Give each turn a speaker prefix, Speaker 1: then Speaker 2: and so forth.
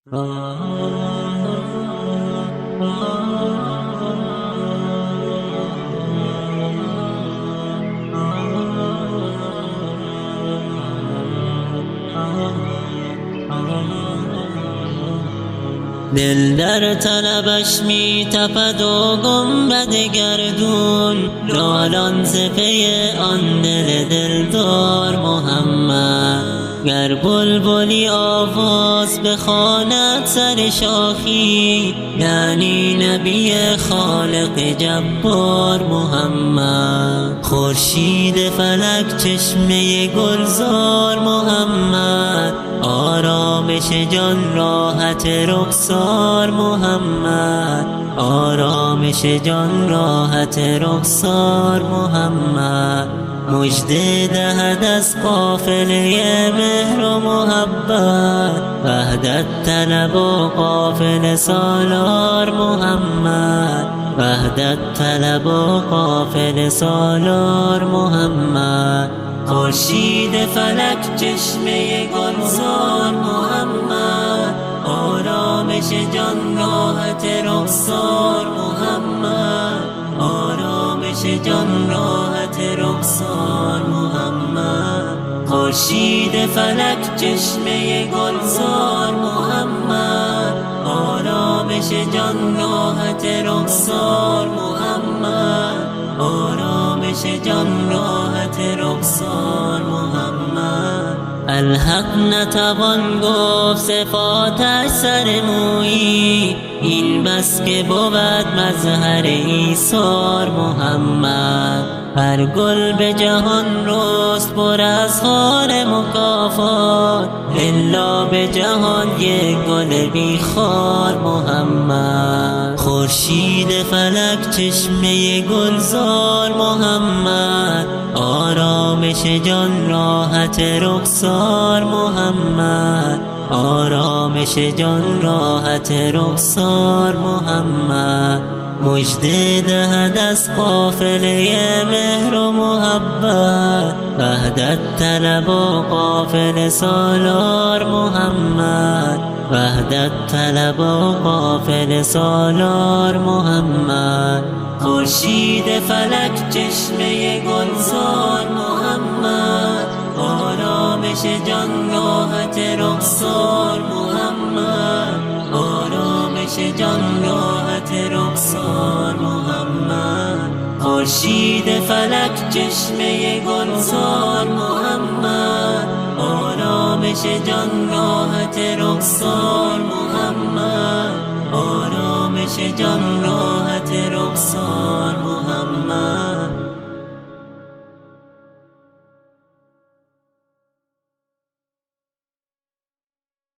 Speaker 1: دل در طلبش می تپد و گنبد گردون، نالان ز پی آن دل دلدار محمد. گر بلبلی آواز بخواند سر شاخی، یعنی نبی خالق جبار محمد. خورشید فلک چشمه گلزار محمد، آرامش جان راحت رخسار محمد، آرامش جان راحت رخسار محمد. مژده دهد از قافله مهر و محبت، وحدت طلب و قافله سالار محمد، وحدت طلب و قافله سالار محمد. خورشید فلک چشمه گلزار محمد، آرامش جان راحت رخسار محمد، آرامش جان راحت رخسار محمد. خورشید فلک چشمه گلزار محمد، آرامش جان راحت رخسار محمد، آرامش جان راحت رخسار محمد. الحق نتوان گفت صفاتش سر مویی، این بس که بود مظهر ایثار محمد. هر گل به جهان رست پر از خار مکافات، الا به جهان یک گل بی خار محمد. خورشید فلک چشمه گلزار محمد، آرامش جان راحت رخسار محمد، آرامش جان راحت رخسار محمد. مژده دهد از قافله مهر و محبت، وحدت طلب و قافله سالار محمد، وحدت طلب و قافله سالار محمد. خورشید فلک چشمه گلزار محمد، آرامش جان راحت رخسار محمد، آرامش جان راحت رخسار محمد. خورشید فلک چشمه گلزار محمد، آرامش جان راحت رخسار محمد، آرامش جان راحت رخسار محمد.